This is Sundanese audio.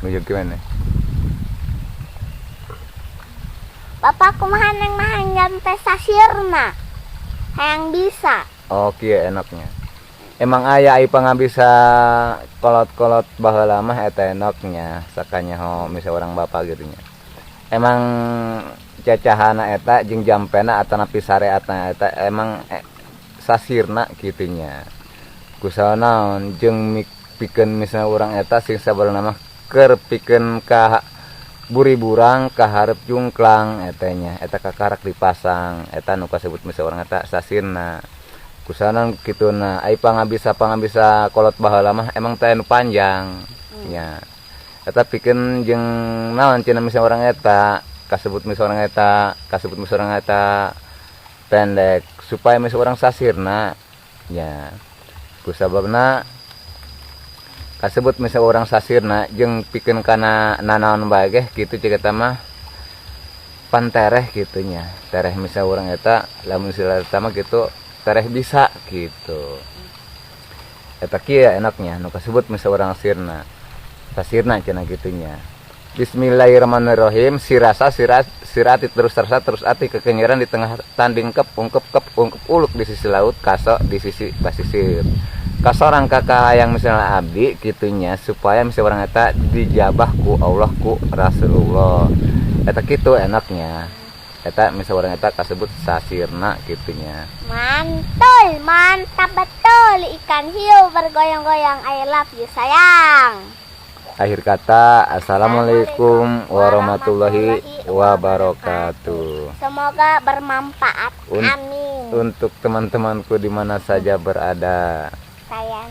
Nunjuk gimana? Bapak kumaha, Neng mah hayang teh sasirna. Hayang bisa. Oh, kieu enoknya. Emang aya ai pangabisa kolot-kolot baheula mah eta enoknya, sakanyaho misal orang bapak gitu nya. Emang cacahana eta jeung jampena atanapi syariatna eta emang sasirna kitu nya. Kusaha naon jeung pikeun misalnya urang eta sing sabenerna mah keur pikeun ka buri-burang ka hareup jungklang eta nya, eta kakarak dipasang eta nu kasebut misalnya urang eta sasirna. Kusaha kituna ai pangabisa-pangabisa kolot baheula mah emang teh nu panjang nya. Eta pikeun jeung naon cenah misalnya urang eta kasebut misalnya urang eta kasebut misalnya urang eta pendek supaya misalnya urang sasirna nya. Kusababna kasebut misalnya urang sasirna jeung pikeun kana nanaon bae ge kitu cek eta mah pan tereh kitu nya. Tereh misalnya urang eta lamun istilah eta mah kitu tereh bisa gitu. Eta kieu enaknya nu kasebut misalnya urang sirna. Sasirna cenah kitu nya. Bismillahirrahmanirrahim, sirasa sirat sirati terus terasa terus ati kekenyeran di tengah tanding kep ungkep kep ungkep uluk di sisi laut kaso di sisi basisir. Kasorang kakak yang misalnya abdi kitunya supaya misalnya orang eta dijabah ku Allah ku Rasulullah. Eta kitu enaknya. Eta misalnya orang eta kasebut sasirna kitunya. Mantul, mantap betul. Ikan hiu bergoyang-goyang. I love you, sayang. Akhir kata, assalamualaikum warahmatullahi wabarakatuh. Semoga bermanfaat. Amin. Untuk teman-temanku di mana saja berada. Sayang.